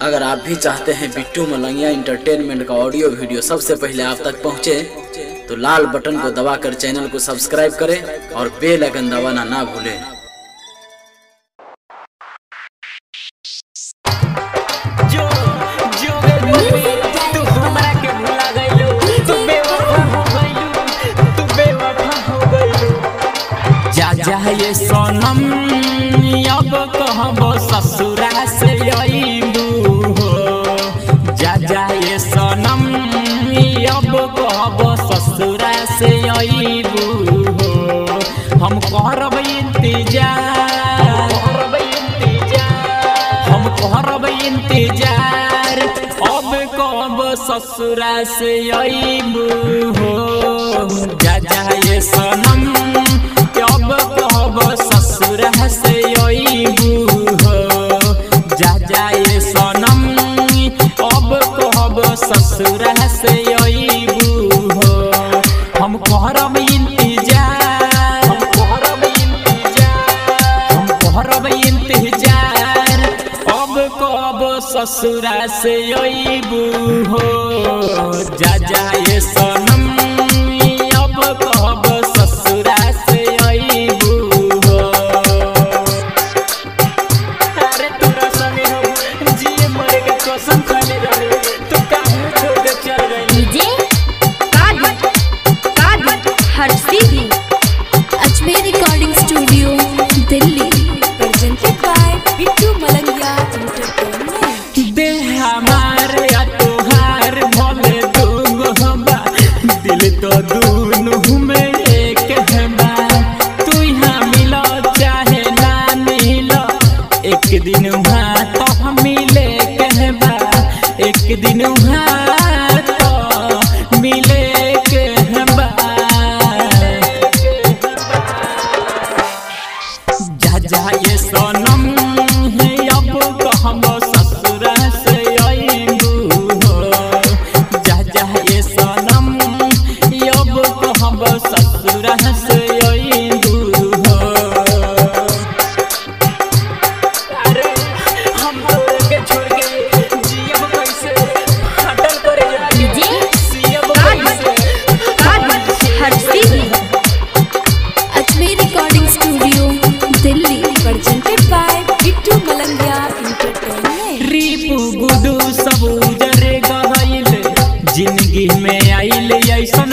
अगर आप भी चाहते हैं बिट्टू मलंगिया इंटरटेनमेंट का ऑडियो वीडियो सबसे पहले आप तक पहुंचे, तो लाल बटन को दबाकर चैनल को सब्सक्राइब करें और बेल आइकन दबाना ना भूलें। जो जो तू हमरा के भुला गइलू, तू बेवफा हो गइलू, तू बेवफा हो गइलू। जा जा ये सनम अब कहबो ससुरा से अइबू हो। जा जा ये सनम अब कहबो ससुरा से अइबू हो। हम करब इंतजार, हम करब इंतजार, अब कब ससुरा से अइबू हो। जा जा ये सनम अब कब ससुरा से अइबू हो। जा जा ये सनम अब कब ससुरा से अइबू हो। हम करब इंतजार, हम करब इंतजार, हम करब इंतजार, अब कब ससुरा से अइबू हो। जा जा ये सनम अब कब ससुरा से अइबू हो। अरे तोरा संगे हम जिए मरे के कसम खाने रहे, तू काहे छोड़ के चल गइल। DJ Kadir Kadir Harsiddhi Ajmer recording studio Delhi. Presented by Bittu Malangiya entertainment. देह हमार या तोहार भले दूगो बा, दिल तो दूनु में एक बा। तू यहाँ मिलो चाहे ना मिलो, एक दिन वहाँ तो मिले के बा, एक दिन वहाँ तो मिले के बा। जा जा ये सनम है अब कहबो ससुरा से अइबू हो। जा जा ये सनम अब कहबो ससुरा से अइबू हो। अरे हम तोरे के छोड़ के जियब कैसे, हटल करे जाके डीजे जियब कादिर कैसे। Kadir Harsiddhi Ajmer recording studio Delhi. Presented by Bittu Malangiya entertainment. रिपु गुडू सब उजर गइल, जिंदगी में आइल ऐसा